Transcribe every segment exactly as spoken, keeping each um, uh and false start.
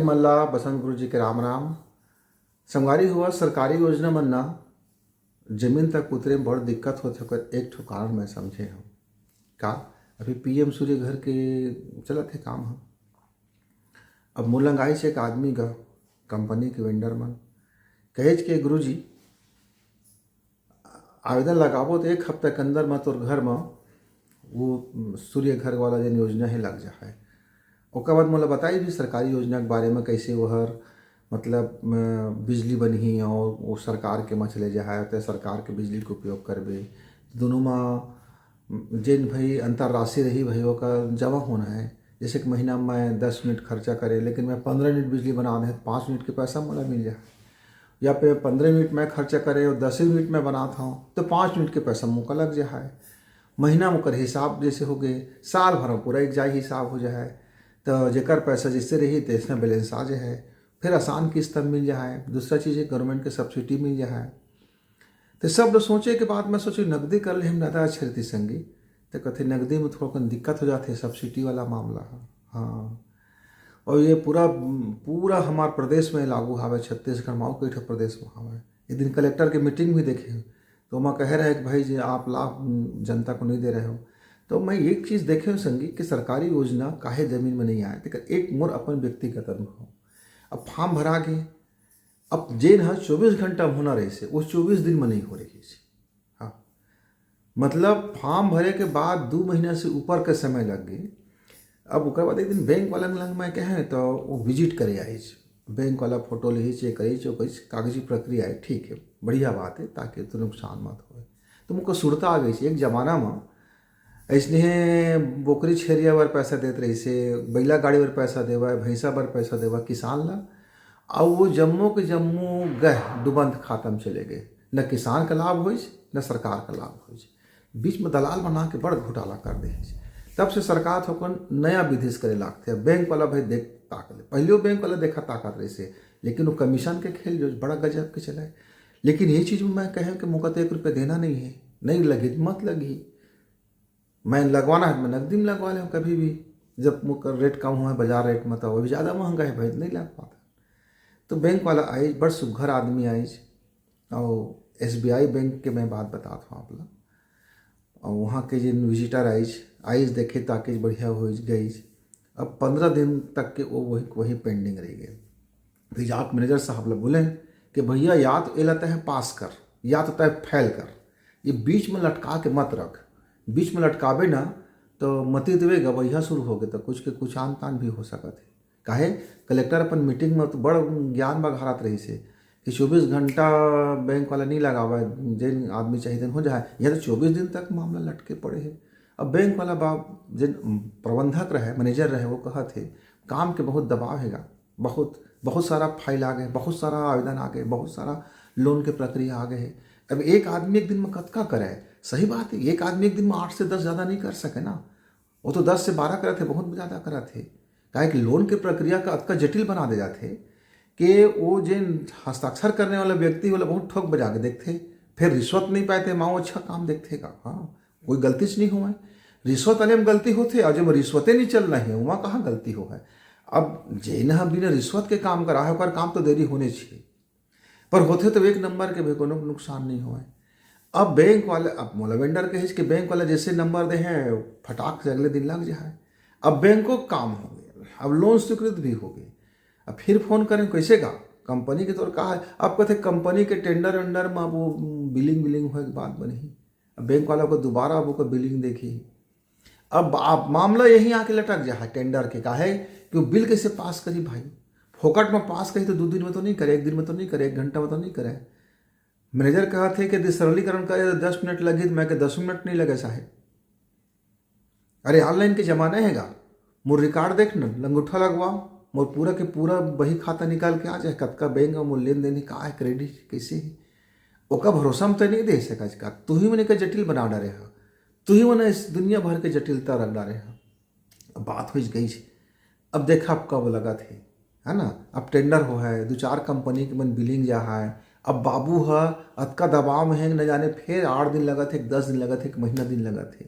मन ला बसंत गुरु जी के राम राम। संगवारी हो, सरकारी योजना मन ना जमीन तक उतरे में बड़ दिक्कत होथे, ओकर एक ठो कारण मैं समझे हूँ। का? अभी पीएम सूर्य घर के चलत हे काम ह। अब मोर लंग आइस एक आदमी गा, कंपनी के वेंडर मन, कहेच के, "गुरुजी, आवेदन लगाबो तो एक हफ्ता के अंदर म तोर घर म वो सूर्य घर वाला जेन योजना हे लग जाए।" ओकर बाद मोला बताई भी सरकारी योजना के बारे में, कैसे ओहर मतलब म, बिजली बनही और वो सरकार के म चले जाए, तो सरकार के बिजली के उपयोग करबे। दोनों म जेन भाई अंतर राशि रही भाई, ओकर जमा होना है। जैसे कि महीना में मैं दस मिनट खर्चा करे, लेकिन मैं पंद्रह मिनट बिजली बना दे, तो पाँच मिनट के पैसा मोला मिल जाए। या फिर पंद्रह मिनट मैं खर्चा करे और दस मिनट मैं बनात हूँ, तो पाँच मिनट के पैसा मोका लग जाए। महीना में ओकर हिसाब जैसे हो गए, साल भर में पूरा एक जाए हिसाब हो जाए। तो जेकर पैसा जैसे रही, तैसने बैलेंस आ जाए। फिर आसान किस्त मिल जाए। दूसरा चीज़ है, गवर्नमेंट के सब्सिडी मिल जाए। तो सब लोग सोचे के बाद मैं सोचे, "नकदी कर ले हम ज़्यादा अच्छे रहती संगी।" तो कहते, "नकदी में थोड़ा कन दिक्कत हो जाती है, सब्सिडी वाला मामला है।" हाँ, और ये पूरा, पूरा हमार प्रदेश में लागू हावे, छत्तीसगढ़ में और कई ठो प्रदेश में हावे। एक दिन कलेक्टर के मीटिंग भी देखे, तो मैं कह रहे कि भाई जी, आप लाभ जनता को नहीं दे रहे हो। तो मैं एक चीज़ देखे हूँ संगी कि सरकारी योजना काहे जमीन में नहीं आए, तेकर एक मोर अपन व्यक्तिगत अनुभव। अब फॉर्म भरा गए, अब जेन ह चौबीस घंटा में होना रहिसे, वो चौबीस दिन में नहीं हो रहिसे। हाँ, मतलब फॉर्म भरे के बाद दू महीना से ऊपर के समय लग गए। अब ओकर बाद एक दिन बैंक वाला लंग मैं कहे तो वो विजिट करे आइस, बैंक वाला फोटो लिहिस, चेक करिस, वो कहिस कागजी प्रक्रिया है, ठीक है, बढ़िया बात है, ताकि तो नुकसान मत होए। तो मुझको सुरता आ गई, एक जमाना में ऐसने बोकरी छेरिया बर पैसा देत रहिसे, बइला गाड़ी बर पैसा देवय, भैंसा बर पैसा देवय किसान ला, अउ वो जम्मो के जम्मो गए डुबंत खाता में चले गए। न किसान का लाभ होइस, न सरकार का लाभ होइस। बीच में दलाल बना के बड़ घोटाला कर दे। तब से सरकार थोकन नया विधि से करे लागथे। अब बैंक वाला भाई देख ताक ले, पहले वो बैंक वाला देखा ताकत रहिसे, लेकिन वो कमीशन के खेल जो बड़ा गजब के चले। लेकिन ये चीज़ में मैं कहे कि मोका तो एक रुपया देना नहीं है, नहीं लगी तो मत लगी। मैं लगवाना है, मैं नकदी में लगवा लें कभी भी। जब रेट कम हुआ है बाजार रेट में, तो वो भी ज़्यादा महंगा है भाई, नहीं लग पाता। तो बैंक वाला आइस, बड़ सुघर आदमी आइस, और एसबीआई बैंक के मैं बात बतात हूँ आप ला। और वहाँ के जिन विजिटर आइस, आइस देखे ताकि बढ़िया हो गई। अब पंद्रह दिन तक के वो वही, वही पेंडिंग रह गए। फिर जाके मैनेजर साहब ला बोले कि भैया, या तो एला तय पास कर, या तो तय फेल कर, ये बीच में लटका के मत रख। बीच में लटकाबे ना, तो मती देवे गवैया शुरू हो गए, तो कुछ के कुछ आन तान भी हो सकत है। काहे? कलेक्टर अपन मीटिंग में तो बड़ ज्ञान बघारत रहिसे कि चौबीस घंटा बैंक वाला नहीं लगावे, जेन आदमी चाहिए तेन हो जाए। यहाँ तो चौबीस दिन तक मामला लटके पड़े है। अब बैंक वाला बा, जेन प्रबंधक रहे, मैनेजर रहे, वो कहत हे काम के बहुत दबाव हेगा, बहुत, बहुत सारा फाइल आ गए, बहुत सारा आवेदन आ गए, बहुत सारा लोन के प्रक्रिया आ गए है। अब एक आदमी एक दिन में कतका करे? सही बात है, एक आदमी एक दिन में आठ से दस ज़्यादा नहीं कर सके ना। वो तो दस से बारह करत हे, बहुत ज़्यादा करत हे। काहे कि लोन के प्रक्रिया का अतका जटिल बना दे जाथे कि वो जेन हस्ताक्षर करने वाला व्यक्ति वाला बहुत ठोक बजा के देखथे, फिर रिश्वत नहीं पाए ते माओ अच्छा काम देखथे का? हाँ, कोई गलती से नहीं हुआ है। रिश्वत वाले में गलती होथे, और जब रिश्वते नहीं चल रही है, वहाँ कहाँ गलती हो है? अब जेन ह बिना रिश्वत के काम करा है, ओकर काम तो देरी होने चाहिए, पर होथे तो एक नंबर के भी कोनो नुकसान नहीं होए। अब बैंक वाले, अब मोला वेंडर कहिस कि बैंक वाला जैसे नंबर दे हैं, फटाक से अगले दिन लग जाए। अब बैंकों का काम हो गया, अब लोन स्वीकृत भी हो गए। अब फिर फोन करें, कैसे का? कंपनी के तोर का है? अब कहते कंपनी के टेंडर वेंडर में अब वो बिलिंग विलिंग होए के बाद बनही। अब बैंक वाला को दोबारा अब ओकर बिलिंग देखी। अब आप मामला यहीं आके लटक जा है टेंडर के, काहे कि वो बिल कैसे पास करी भाई? फोकट में पास करी तो दो दिन में तो नहीं करे, एक दिन में तो नहीं करे, एक घंटा में तो नहीं करे। मैनेजर कहत हे कि यदि सरलीकरण करे तो दस मिनट लगी, तो मैं के दस मिनट नहीं लगे साहेब। अरे, ऑनलाइन के जमाना है गा, मोर रिकॉर्ड देख न, लंगूठा लगवा, मोर पूरा के पूरा बही खाता निकाल के आ जाए, कतका बैंक में मोर लेन देन है, का है, क्रेडिट कैसे है, ओका भरोसा में तो नहीं दे सका का। तू ही मन के जटिल बना डारे हा, तू ही मन इस दुनिया भर के जटिलता रख डारे हा। अब बात हो गई, अब देखा अब कब लगत हे, है ना? अब टेंडर हो है, दो चार कंपनी के मन बिलिंग जा है। अब बाबू ह अतका दबाव में है, न जाने फिर आठ दिन लगत हे, दस दिन लगत हे, एक महीना दिन लगत हे।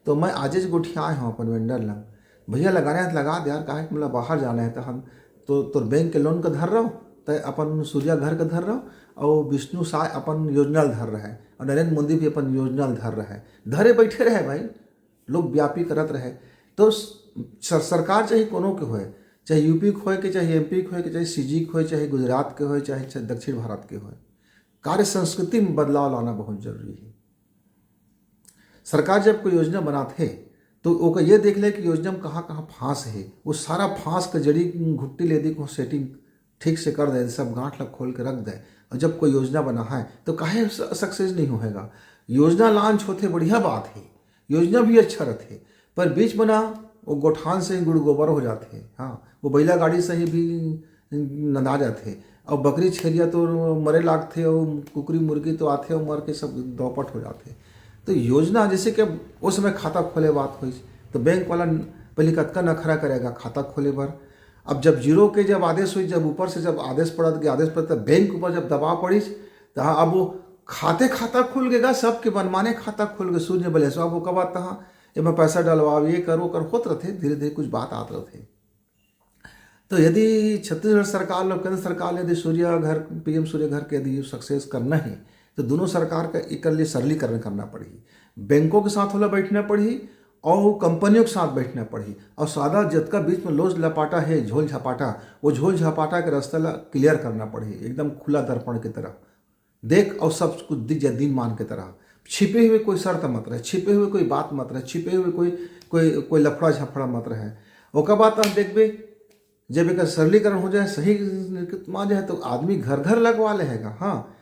तो मैं आजेच गोठियाए हूँ अपन वेंडर ला, "भैया लगाना है तो लगा दे यार, काहे कि मोला बाहर जाना है।" तो हम तो तोर बैंक के लोन का धर रहो, तय अपन सूर्या घर का धर रहो, और विष्णु साय अपन योजना ल धर रहे, और नरेंद्र मोदी भी अपन योजना ल धर रहे, धरे बैठे रहे भाई, लोक व्यापी करत रहे। तो स-, सर-, सरकार चाहे कोनो के होए, चाहे यूपी के होए के, चाहे एमपी के होए के, चाहे सीजी के होए, चाहे गुजरात के होए, चाहे, चाहे दक्षिण भारत के होए, कार्य संस्कृति में बदलाव लाना बहुत जरूरी है। सरकार जब कोई योजना बनात हे, तो ओकर ये देख ले कि योजना में कहाँ कहाँ फांस हे, वो सारा फांस के जड़ी घुट्टी ले दी को सेटिंग ठीक से कर दे, सब गांठ ला खोल के रख दे। और जब कोई योजना बना है तो काहे सक्सेस नहीं होएगा? योजना लॉन्च होते बढ़िया बात है, योजना भी अच्छा रहते, पर बीच में ना वो गोठान से ही गुड़ गोबर हो जाते हैं। हाँ, वो बैला गाड़ी से ही भी नंदा जाते हैं, और बकरी छेरिया तो मरे लागते, और कुकरी मुर्गी तो आते और मर के सब दौपट हो जाते हैं। तो योजना जैसे कि अब उस समय खाता खोले बात हुई, तो बैंक वाला पहले कतका नखरा करेगा खाता खोले बर। अब जब जीरो के जब आदेश हुई, जब ऊपर से जब आदेश पड़त के आदेश पड़त, बैंक ऊपर जब दबाव पड़िस, तो हाँ, अब वो खाते खाता खुल गेगा, सबके मनमाने खाता खुल गए, शून्य बैलेंस। अब वो कब आता? हाँ, एमा पैसा डलवाओ, ये करो, कर होत रहते, धीरे धीरे कुछ बात आत रहते। तो यदि छत्तीसगढ़ सरकार और केंद्र सरकार यदि सूर्या घर, पीएम सूर्या घर के यदि सक्सेस करना है, तो दोनों सरकार का एकर लिए सरलीकरण करना पड़ही, बैंकों के साथ होला बैठना पड़ही, और कंपनियों के साथ बैठना पड़ही, और सादा जतका बीच में लोच लपाटा है, झोल झपाटा, वो झोल झपाटा के रास्ता ला क्लियर करना पड़ही, एकदम खुला दर्पण की तरह देख, और सब कुछ दिख जाए दीन मान के तरह। छिपे हुए कोई शर्त मत रहे, छिपे हुए कोई बात मत रहे, छिपे हुए कोई, कोई, कोई लफड़ा झफड़ा मत रहे। ओकर बाद तब देखबे, जब एक सरलीकरण हो जाए, सही मान जाए, तो आदमी घर घर लगवा लेगा। हाँ,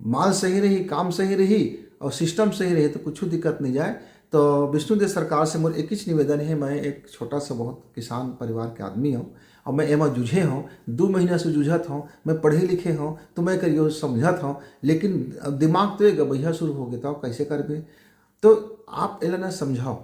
माल सही रही, काम सही रही, और सिस्टम सही रही, तो कुछ दिक्कत नहीं जाए। तो विष्णु देव सरकार से मोर एक ही निवेदन है, मैं एक छोटा सा बहुत किसान परिवार के आदमी हूँ, और मैं एमा जूझे हूँ, दू महीना से जूझत हूँ, मैं पढ़े लिखे हूँ, तो मैं एकर योजना समझत हूँ, लेकिन अब दिमाग तो एक गबैया शुरू हो गया, तो कैसे करबे? तो आप एला ना समझाओ,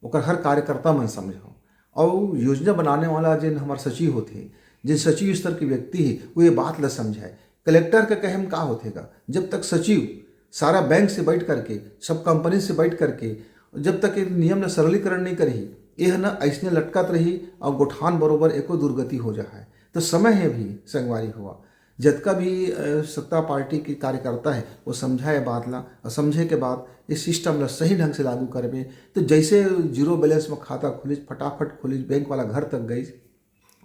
ओकर हर कार्यकर्ता मन समझाओ, और योजना बनाने वाला जिन हमार सचिव होते, जिन सचिव स्तर के व्यक्ति है, वो ये बात ला समझाए। कलेक्टर का कहे में का होते का, जब तक सचिव सारा बैंक से बैठ करके, सब कंपनी से बैठ करके, जब तक ये नियम ला सरलीकरण नहीं करही, यह ना ऐसने लटकत रही और गोठान बरोबर एको दुर्गति हो जा है। तो समय है भी संगवारी हुआ, जतका भी अ, सत्ता पार्टी के कार्यकर्ता है, वो समझाए बात ला, और समझे के बाद इस सिस्टम ला सही ढंग से लागू करबे। तो जैसे जीरो बैलेंस में खाता खुलिस, फटाफट खुलिस, बैंक वाला घर तक गई,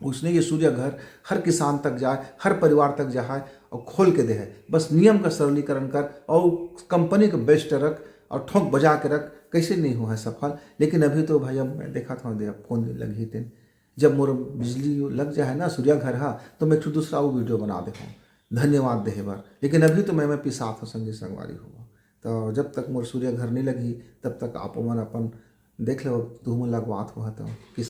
उसने ये सूर्या घर हर किसान तक जाए, हर परिवार तक जाए और खोल के दे है। बस नियम का सरलीकरण कर और कंपनी को बेस्ट रख और ठोंक बजा के रख, कैसे नहीं हो है सफल। लेकिन अभी तो भाई, अब मैं देखा था, दे, अब फोन लगी तेन, जब मोर बिजली लग जाए ना सूर्या घर हा, तो मैं एक ठो दूसरा वो वीडियो बना दे हूँ धन्यवाद देहे बर। लेकिन अभी तो मैं, मैं पिसात हूँ संगी संगवारी हुआ। तो जब तक मोर सूर्या घर नहीं लगी, तब तक आप मन अपन देख लो, तुम लगवात हुआ तो किसान